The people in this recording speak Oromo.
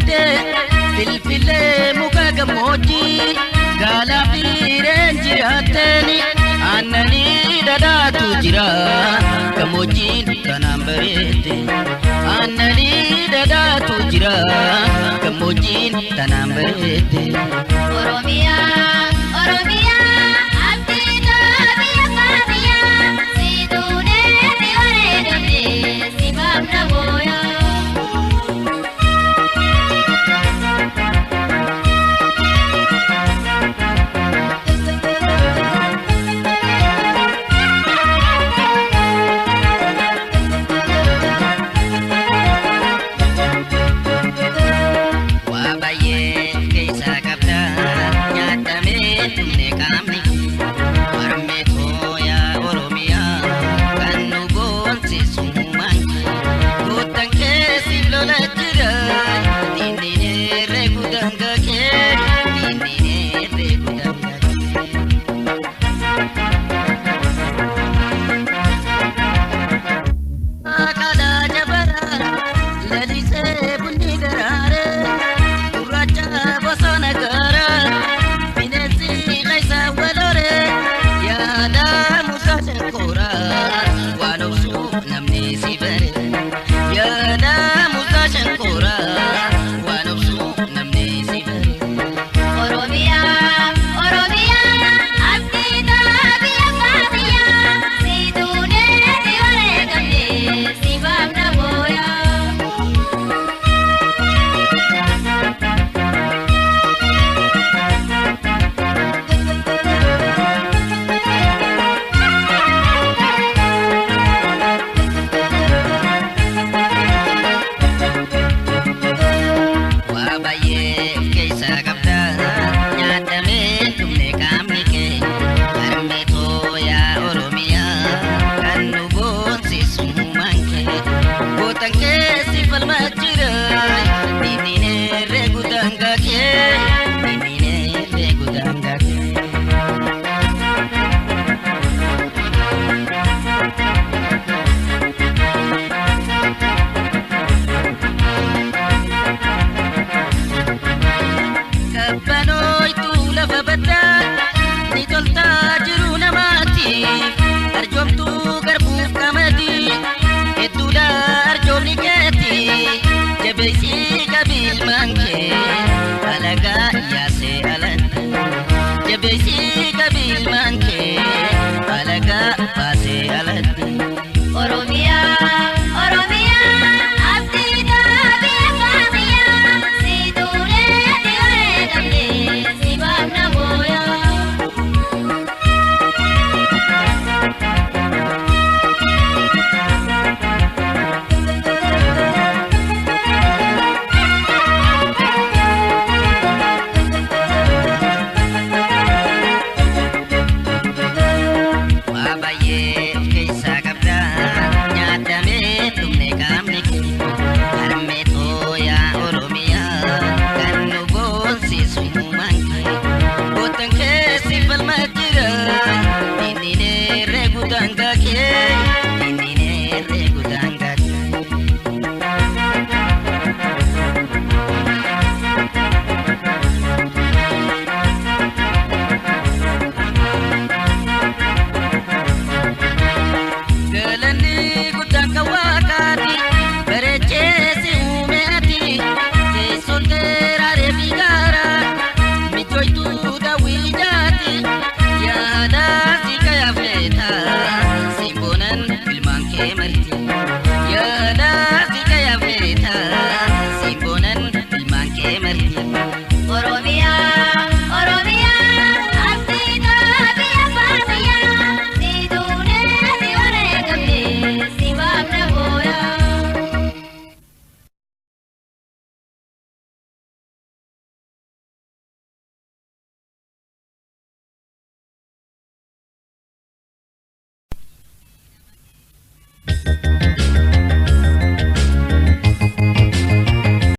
Bareedde filfilee muka gammoojjii gaalaa fi reen jiraatteeni aannanii dhadhaatu jira gammoojjiin kanaan bareedde aannanii dhadhaatu jira gammoojjiin tanaan bareedde. Oromiyaa, Oromiyaa, abdii biyya baadiyyaa, si duunee si wareegamnee si baafna booyaa. Waa baay'ee of keessaa qabda nyaatamee dhumne qaamni harmee tooyaa Oromiyaa kan nu boonsisu uumaan guutan keessiif lola jira diinni herreegu daangaa kee diinni herreegu daangaa kee. Akaadaa jabaraa lalisee bunni daraaree gurraacha bosona gaaraa bineensi keessa waloree yaada muka shankooraa waan obsuuf namni si bare yaada muka shankooraa waan obsuuf namni si bare. Oromiyaa, Oromiyaa, abdii biyya baadiyyaa, si duunee si wareegamnee si baafna booyaa. Waa baay'ee of keessaa qabda nyaatamee dhumne qaamni kee harmee tooyaa Oromiyaa kan nu boonsisu uumaan kee gootan keessi falmaa jira diinni herreegu daangaa kee diinni herreegu daangaa kee. Kabbanooytu lafa baddaa ni toltaa jiru namaatiif arjoomtuu garbuuf qamadii hedduudha arjoomni keeti jabeessii qabiilmaan kee alagaa yaasee alatti jabeessii qabiilmaan kee alagaa baasee alatti. Oromiyaa,